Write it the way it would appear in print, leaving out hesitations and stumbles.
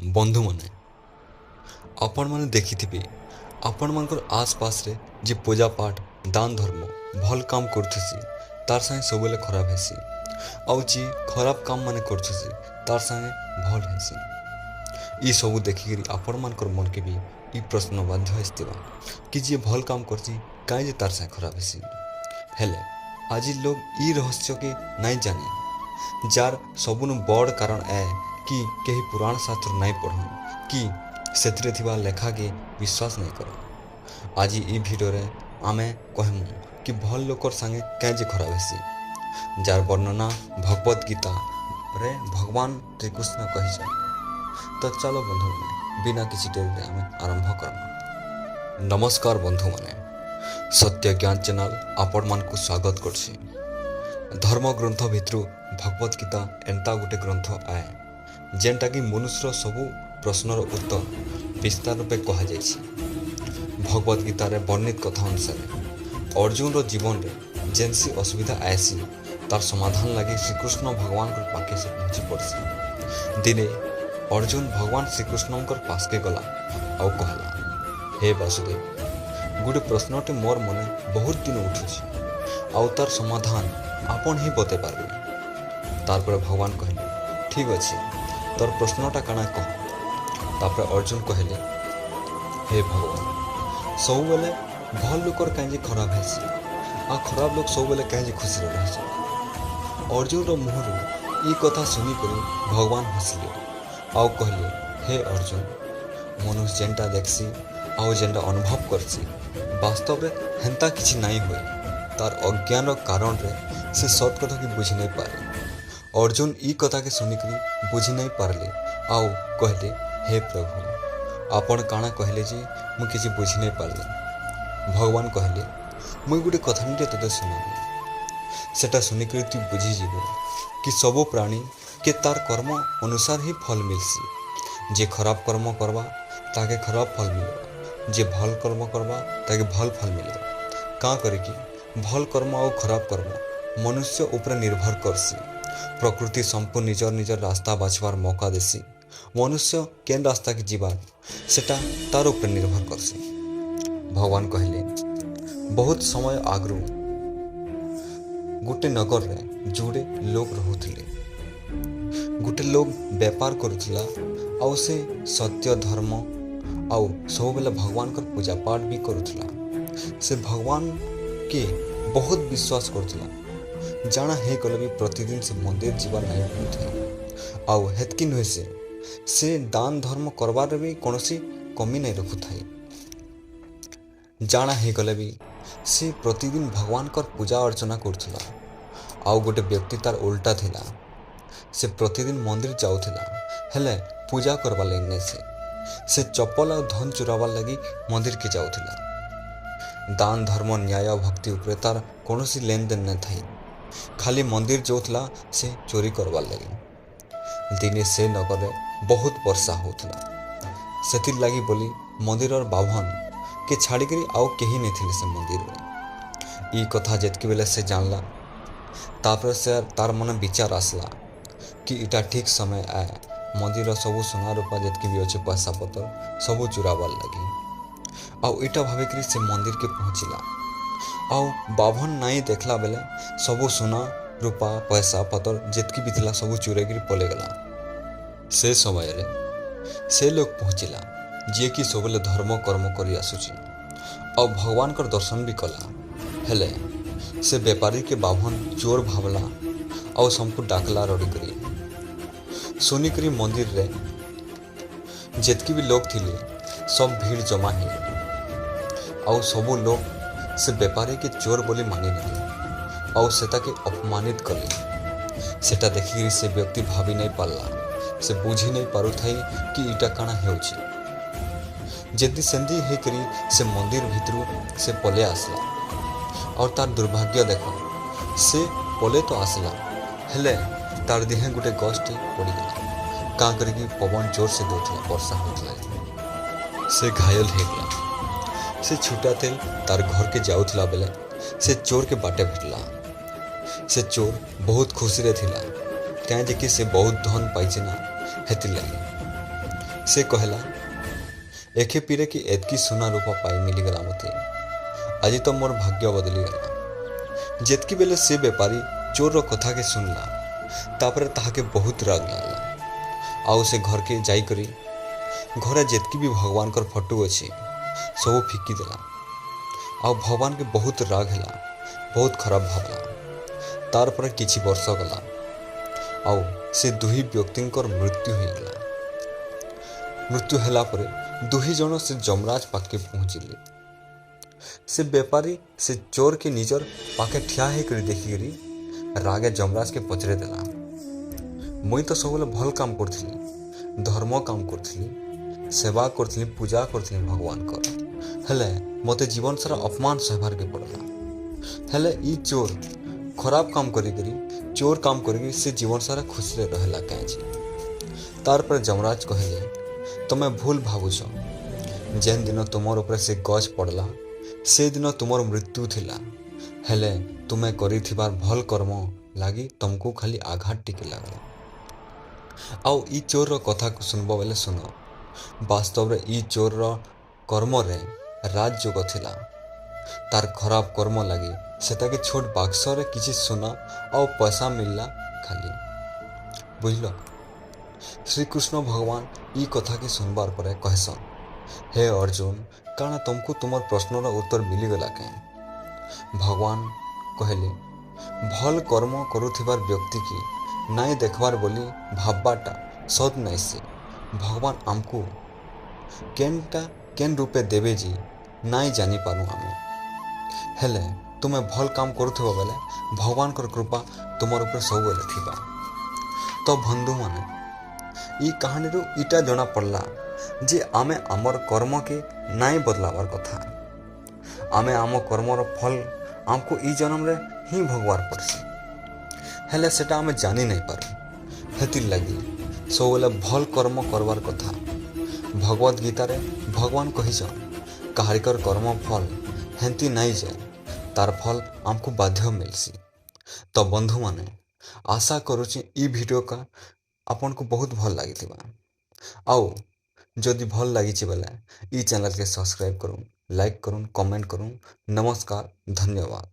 ବନ୍ଧୁମାନେ, ଆପଣମାନେ ଦେଖିଥିବେ ଆପଣମାନଙ୍କର ଆସପାସରେ ଯେ ପୂଜା ପାଠ, ଦାନ ଧର୍ମ, ଭଲ୍ କାମ କରୁଥିସି, ତାର୍ ସାଙ୍ଗେ ସବୁବେଲେ ଖରାପ ହେସି, ଆଉ ଯିଏ ଖରାପ କାମ ମାନେ କରୁଥିସି ତାର୍ ସାଙ୍ଗେ ଭଲ୍ ହେସି। ଇ ସବୁ ଦେଖିକିରି ଆପଣମାନଙ୍କର ମନକେ ବି ଇ ପ୍ରଶ୍ନ ବାଧ୍ୟ ଆସିଥିବା କି ଯିଏ ଭଲ୍ କାମ କରସି, କାଇଁ ଯେ ତାର୍ ସାଙ୍ଗେ ଖରାପ ହେସି? ହେଲେ ଆଜି ଲୋକ ଇ ରହସ୍ୟକେ ନାଇଁ ଜାନି, ଯାର୍ ସବୁନୁ ବଡ଼ କାରଣ ଏ କି କେହି ପୁରାଣ ଶାସ୍ତ୍ର ନାଇଁ ପଢ଼ନ୍ କି ସେଥିରେ ଥିବା ଲେଖାକେ ବିଶ୍ୱାସ ନାଇଁ କରନ୍। ଆଜି ଇ ଭିଡ଼ିଓରେ ଆମେ କହେମୁ କି ଭଲ୍ ଲୋକର୍ ସାଙ୍ଗେ କାଁ ଯେ ଖରାପ ହେସି, ଯାର୍ ବର୍ଣ୍ଣନା ଭଗବତ ଗୀତାରେ ଭଗବାନ ଶ୍ରୀକୃଷ୍ଣ କହିଛନ୍। ତ ଚାଲ ବନ୍ଧୁମାନେ, ବିନା କିଛି ଡେରିରେ ଆମେ ଆରମ୍ଭ କର୍ମା। ନମସ୍କାର ବନ୍ଧୁମାନେ, ସତ୍ୟ ଜ୍ଞାନ ଚ୍ୟାନେଲ୍ ଆପଣମାନଙ୍କୁ ସ୍ୱାଗତ କରୁଛି। ଧର୍ମ ଗ୍ରନ୍ଥ ଭିତରୁ ଭଗବତ ଗୀତା ଏନ୍ତା ଗୋଟେ ଗ୍ରନ୍ଥ ଆଏ, ଯେନ୍ଟାକି ମନୁଷ୍ୟର ସବୁ ପ୍ରଶ୍ନର ଉତ୍ତର ବିସ୍ତାର ରୂପେ କୁହାଯାଇଛି। ଭଗବତ ଗୀତାରେ ବର୍ଣ୍ଣିତ କଥା ଅନୁସାରେ ଅର୍ଜୁନର ଜୀବନରେ ଯେନ୍ସି ଅସୁବିଧା ଆଏସି, ତାର ସମାଧାନ ଲାଗି ଶ୍ରୀକୃଷ୍ଣ ଭଗବାନଙ୍କର ପାଖେ ସେ ପହଞ୍ଚି ପଡ଼୍ସି। ଦିନେ ଅର୍ଜୁନ ଭଗବାନ ଶ୍ରୀକୃଷ୍ଣଙ୍କର ପାସ୍କେ ଗଲା ଆଉ କହିଲା, "ହେ ବାସୁଦେବ, ଗୋଟେ ପ୍ରଶ୍ନଟେ ମୋର ମନେ ବହୁତ ଦିନ ଉଠୁଛି ଆଉ ତାର ସମାଧାନ ଆପଣ ହିଁ ବତେଇ ପାରିବେ।" ତାରପରେ ଭଗବାନ କହିଲେ, "ଠିକ୍ ଅଛି, ତୋର ପ୍ରଶ୍ନଟା କାଣା କହ।" ତାପରେ ଅର୍ଜୁନ କହିଲେ, "ହେ ଭଗବାନ, ସବୁବେଲେ ଭଲ ଲୋକର କାହିଁକି ଖରାପ ହେସି ଆଉ ଖରାପ ଲୋକ ସବୁବେଲେ କାହିଁକି ଖୁସିରେ ରହେସନ୍?" ଅର୍ଜୁନର ମୁହଁରୁ ଇ କଥା ଶୁଣିକରି ଭଗବାନ ହସିଲେ ଆଉ କହିଲେ, "ହେ ଅର୍ଜୁନ, ମନୁଷ୍ୟ ଯେନ୍ଟା ଦେଖ୍ସି ଆଉ ଯେନ୍ଟା ଅନୁଭବ କର୍ସି, ବାସ୍ତବରେ ହେନ୍ତା କିଛି ନାଇଁ ହୁଏ। ତାର ଅଜ୍ଞାନର କାରଣରେ ସେ ସତ୍ କଥାକେ ବୁଝି ନାଇଁ ପାରେ।" ଅର୍ଜୁନ ଇ କଥାକେ ଶୁଣିକରି ବୁଝି ନାଇଁ ପାରିଲେ ଆଉ କହିଲେ, "ହେ ପ୍ରଭୁ, ଆପଣ କାଣା କହିଲେ ଯେ ମୁଁ କିଛି ବୁଝି ନାଇଁ ପାରିଲି?" ଭଗବାନ କହିଲେ, "ମୁଇଁ ଗୋଟେ କଥାଟିଏ ତୋତେ ଶୁଣାବି, ସେଟା ଶୁଣିକରି ତୁଇ ବୁଝିଯିବୁ କି ସବୁ ପ୍ରାଣୀ କେ ତାର କର୍ମ ଅନୁସାର ହିଁ ଫଲ ମିଲ୍ସି। ଯେ ଖରାପ କର୍ମ କରବା, ତାକେ ଖରାପ ଫଲ ମିଲବା। ଯେ ଭଲ୍ କର୍ମ କରବା, ତାକେ ଭଲ୍ ଫଲ ମିଲବା। କାଁ କରିକି ଭଲ୍ କର୍ମ ଆଉ ଖରାପ କର୍ମ ମନୁଷ୍ୟ ଉପରେ ନିର୍ଭର କରସି। ପ୍ରକୃତି ସମ୍କୁ ନିଜର ନିଜର ରାସ୍ତା ବାଛବାର ମୌକା ଦେସି। ମନୁଷ୍ୟ କେନ୍ ରାସ୍ତାକେ ଯିବାର, ସେଟା ତାର ଉପରେ ନିର୍ଭର କରସି।" ଭଗବାନ କହିଲେ, ବହୁତ ସମୟ ଆଗରୁ ଗୋଟେ ନଗରରେ ଯୋଡ଼େ ଲୋକ ରହୁଥିଲେ। ଗୋଟେ ଲୋକ ବେପାର କରୁଥିଲା ଆଉ ସେ ସତ୍ୟ, ଧର୍ମ ଆଉ ସବୁବେଲେ ଭଗବାନଙ୍କର ପୂଜା ପାଠ ବି କରୁଥିଲା। ସେ ଭଗବାନକେ ବହୁତ ବିଶ୍ୱାସ କରୁଥିଲା। ଜାଣା ହେଇଗଲେ ବି ପ୍ରତିଦିନ ସେ ମନ୍ଦିର ଯିବା ନାଇଁ ଭୁଲୁଥାଏ। ଆଉ ହେତ୍କି ନୁହେଁ, ସେ ଦାନ ଧର୍ମ କରବାରେ ବି କୌଣସି କମି ନାଇଁ ରଖୁଥାଏ। ଜାଣା ହେଇଗଲେ ବି ସେ ପ୍ରତିଦିନ ଭଗବାନଙ୍କର ପୂଜା ଅର୍ଚ୍ଚନା କରୁଥିଲା। ଆଉ ଗୋଟେ ବ୍ୟକ୍ତି ତାର ଓଲଟା ଥିଲା। ସେ ପ୍ରତିଦିନ ମନ୍ଦିର ଯାଉଥିଲା, ହେଲେ ପୂଜା କରବାର୍ ଲାଗି ନାଇଁ। ସେ ଚପଲ ଆଉ ଧନ ଚୁରାବାର୍ ଲାଗି ମନ୍ଦିରକେ ଯାଉଥିଲା। ଦାନ ଧର୍ମ, ନ୍ୟାୟ, ଭକ୍ତି ଉପରେ ତାର କୌଣସି ଲେନଦେନ ନାଇଁ ଥାଇ। ଖାଲି ମନ୍ଦିର ଯାଉଥିଲା ସେ ଚୋରି କରବାର୍ ଲାଗି। ଦିନେ ସେ ନଗରରେ ବହୁତ ବର୍ଷା ହେଉଥିଲା। ସେଥିର୍ଲାଗି ବୋଲି ମନ୍ଦିରର ବାଭନ କେ ଛାଡ଼ିକରି ଆଉ କେହି ନାଇଥିଲେ ସେ ମନ୍ଦିରରେ। ଇ କଥା ଯେତ୍କି ବେଲେ ସେ ଜାଣଲା, ତାପରେ ସେ ତାର ମନେ ବିଚାର ଆସିଲା କି ଇଟା ଠିକ୍ ସମୟ ଆଏ ମନ୍ଦିରର ସବୁ ସୁନା ରୂପା ଯେତ୍କି ବି ଅଛେ, ପଇସା ପତର ସବୁ ଚୁରାବାର୍ ଲାଗି। ଆଉ ଇଟା ଭାବିକରି ସେ ମନ୍ଦିରକେ ପହଞ୍ଚିଲା ଆଉ ବାଭନ ନାଇଁ ଦେଖଲା ବେଲେ ସବୁ ସୁନା ରୂପା, ପଇସା ପତର ଯେତ୍କି ବି ଥିଲା, ସବୁ ଚୁରେଇକିରି ପଲେଇଗଲା। ସେ ସମୟରେ ସେ ଲୋକ ପହଞ୍ଚିଲା, ଯିଏକି ସବୁବେଳେ ଧର୍ମ କର୍ମ କରି ଆସୁଛି ଆଉ ଭଗବାନଙ୍କର ଦର୍ଶନ ବି କଲା। ହେଲେ ସେ ବେପାରୀକେ ବାଭନ ଚୋର ଭାବଲା ଆଉ ସମ୍କୁ ଡାକଲା ରଡ଼ି କରି। ଶୁନିକରି ମନ୍ଦିରରେ ଯେତ୍କି ବି ଲୋକ ଥିଲେ, ସବ ଭିଡ଼ ଜମା ହେଇଗଲେ ଆଉ ସବୁ ଲୋକ ସେ ବେପାରୀକେ ଚୋର ବୋଲି ମାନିନେଲେ ଆଉ ସେ ତାକେ ଅପମାନିତ କଲେ। ସେଟା ଦେଖିକିରି ସେ ବ୍ୟକ୍ତି ଭାବି ନାଇଁ ପାରିଲା। ସେ ବୁଝି ନାଇଁ ପାରୁଥାଇ କି ଇଟା କାଣା ହେଉଛି। ଯଦି ସେମିତି ହେଇକରି ସେ ମନ୍ଦିର ଭିତରୁ ସେ ପଲେଇ ଆସିଲା। ଆଉ ତାର ଦୁର୍ଭାଗ୍ୟ ଦେଖ, ସେ ପଲେଇ ତ ଆସିଲା, ହେଲେ ତାର ଦେହେ ଗୋଟେ ଗଛଟେ ପଡ଼ିଗଲା। କାଁ କରିକି ପବନ ଜୋରସେ ଦଉଥିଲା, ବର୍ଷା ହେଉଥିଲା। ସେ ଘାୟଲ ହେଇଗଲା। ସେ ଛୁଟା ତେଲ ତାର ଘରକେ ଯାଉଥିଲା ବେଲେ ସେ ଚୋରକେ ବାଟେ ଭେଟଲା। ସେ ଚୋର ବହୁତ ଖୁସିରେ ଥିଲା, କାଁ ଯେ କି ସେ ବହୁତ ଧନ ପାଇছে ନା, ହେଥିର୍ଲାଗି। ସେ କହିଲା, ଏଖେ ପିରେ କି ଏତ୍କି ସୁନା ରୂପା ପାଇ ମିଳିଗଲା ମୋତେ, ଆଜି ତ ମୋର ଭାଗ୍ୟ ବଦଳିଗଲା। ଯେତ୍କି ବେଲେ ସେ ବେପାରୀ ଚୋରର କଥାକେ ଶୁଣିଲା, ତାପରେ ତାହାକେ ବହୁତ ରାଗ ଲାଗଲା। ଆଉ ସେ ଘରକେ ଯାଇକରି ଘରେ ଯେତ୍କି ବି ଭଗବାନଙ୍କର ଫଟୋ ଅଛି ସବୁ ଫିକିଦେଲା। ଆଉ ଭଗବାନକେ ବହୁତ ରାଗ ହେଲା, ବହୁତ ଖରାପ ଭାବଲା। ତାରପରେ କିଛି ବର୍ଷ ଗଲା ଆଉ ସେ ଦୁହି ବ୍ୟକ୍ତିଙ୍କର ମୃତ୍ୟୁ ହେଇଗଲା। ମୃତ୍ୟୁ ହେଲା ପରେ ଦୁହି ଜଣ ସେ ଯମରାଜ ପାଖକେ ପହଞ୍ଚିଲେ। ସେ ବେପାରୀ ସେ ଚୋରକେ ନିଜର ପାଖେ ଠିଆ ହେଇକରି ଦେଖିକରି ରାଗେ ଯମରାଜକେ ପଚରେଇ ଦେଲା, ମୁଇଁ ତ ସବୁବେଳେ ଭଲ କାମ କରୁଥିଲି, ଧର୍ମ କାମ କରୁଥିଲି, ସେବା କରୁଥିଲି, ପୂଜା କରୁଥିଲି ଭଗବାନଙ୍କର, ହେଲେ ମୋତେ ଜୀବନ ସାରା ଅପମାନ ସହିବାରକେ ପଡ଼ଲା। ହେଲେ ଇ ଚୋର ଖରାପ କାମ କରିକରି, ଚୋର କାମ କରିକି ସେ ଜୀବନ ସାରା ଖୁସିରେ ରହିଲା କାଏଁଜି? ତାରପରେ ଯମରାଜ କହିଲେ, ତମେ ଭୁଲ ଭାବୁଛ। ଯେନ୍ ଦିନ ତୁମର ଉପରେ ସେ ଗଛ ପଡ଼ଲା, ସେଦିନ ତୁମର ମୃତ୍ୟୁ ଥିଲା। ହେଲେ ତୁମେ କରିଥିବାର ଭଲ କର୍ମ ଲାଗି ତମକୁ ଖାଲି ଆଘାତ ଟିକେ ଲାଗଲା। ଆଉ ଇ ଚୋରର କଥାକୁ ଶୁଣବ ବେଲେ ଶୁଣ, ବାସ୍ତବରେ ଇ ଚୋରର କର୍ମରେ ରାଜଯୋଗ ଥିଲା। ତାର ଖରାପ କର୍ମ ଲାଗି ସେଟାକେ ଛୋଟ ବାକ୍ସରେ କିଛି ସୁନା ଆଉ ପଇସା ମିଳିଲା ଖାଲି, ବୁଝିଲ? ଶ୍ରୀକୃଷ୍ଣ ଭଗବାନ ଇ କଥାକେ ଶୁଣବାର ପରେ କହେସନ୍, ହେ ଅର୍ଜୁନ, କାଣା ତମକୁ ତୁମର ପ୍ରଶ୍ନର ଉତ୍ତର ମିଳିଗଲା କେଁ? ଭଗବାନ କହିଲେ, ଭଲ କର୍ମ କରୁଥିବାର ବ୍ୟକ୍ତିକି ନାଇଁ ଦେଖବାର ବୋଲି ଭାବବାଟା ସତ୍ ନାଇଁ। ସେ ଭଗବାନ ଆମକୁ କେନ୍ଟା କେନ୍ ରୂପେ ଦେବେ ଯେ ନାଇଁ ଜାଣିପାରୁ ଆମେ। ହେଲେ ତୁମେ ଭଲ କାମ କରୁଥିବ ବେଲେ ଭଗବାନଙ୍କର କୃପା ତୁମର ଉପରେ ସବୁବେଳେ ଥିବା। ତ ବନ୍ଧୁମାନେ, ଇ କାହାଣୀରୁ ଇଟା ଜଣା ପଡ଼ଲା ଯେ ଆମେ ଆମର କର୍ମକେ ନାଇଁ ବଦଲାବାର କଥା। ଆମେ ଆମ କର୍ମର ଫଲ ଆମକୁ ଇ ଜନ୍ମରେ ହିଁ ଭୋଗବାର ପଡ଼୍ସି, ହେଲେ ସେଟା ଆମେ ଜାଣି ନାଇଁ ପାରୁ। ହେଥିର୍ ଲାଗି ସବୁବେଲେ ଭଲ୍ କର୍ମ କରବାର୍ କଥା। ଭଗବତ ଗୀତାରେ ଭଗବାନ କହିଛନ୍, କାହାରିକର କର୍ମ ଫଲ୍ ହେନ୍ତି ନାଇଁ ଯାଏ, ତାର ଫଲ୍ ଆମକୁ ବାଧ୍ୟ ମିଲ୍ସି। ତ ବନ୍ଧୁମାନେ, ଆଶା କରୁଛି ଇ ଭିଡ଼ିଓକା ଆପଣଙ୍କୁ ବହୁତ ଭଲ ଲାଗିଥିବା। ଆଉ ଯଦି ଭଲ ଲାଗିଛି ବେଲେ ଇ ଚ୍ୟାନେଲ୍କେ ସବସ୍କ୍ରାଇବ୍ କରୁନ୍, ଲାଇକ୍ କରୁନ୍, କମେଣ୍ଟ କରୁନ୍। ନମସ୍କାର, ଧନ୍ୟବାଦ।